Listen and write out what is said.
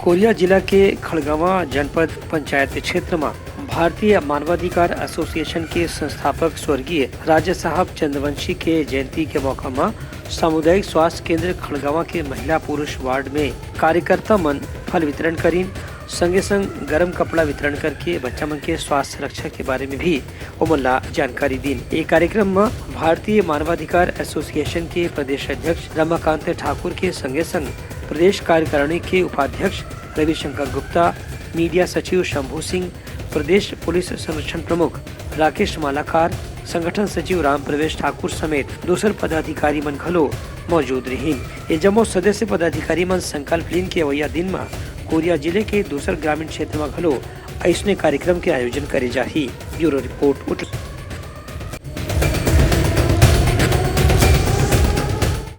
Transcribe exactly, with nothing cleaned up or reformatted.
कोरिया जिला के खड़गवां जनपद पंचायत क्षेत्र म भारतीय मानवाधिकार एसोसिएशन के संस्थापक स्वर्गीय राजा साहब चंद्रवंशी के जयंती के मौका म सामुदायिक स्वास्थ्य केंद्र खड़गवां के महिला पुरुष वार्ड में कार्यकर्ता मन फल वितरण करिन, संगे संग गरम कपड़ा वितरण करके बच्चा मन के स्वास्थ्य रक्षा के बारे में भी ओमन ला जानकारी दीन। ए कार्यक्रम म भारतीय मानवाधिकार एसोसिएशन के प्रदेश अध्यक्ष रमाकांत ठाकुर के संगे संग प्रदेश कार्यकारिणी के उपाध्यक्ष रविशंकर गुप्ता, मीडिया सचिव शंभू सिंह, प्रदेश पुलिस संरक्षण प्रमुख राकेश मालाकार, संगठन सचिव राम प्रवेश ठाकुर समेत दूसर पदाधिकारी मन घलो मौजूद रहिन। ये जम्मो सदस्य पदाधिकारी मन संकल्प लीन के अवइया दिन म कोरिया जिले के दूसर ग्रामीण क्षेत्र म घलो अइसने कार्यक्रम के आयोजन करे जाही। ब्यूरो रिपोर्ट, उत-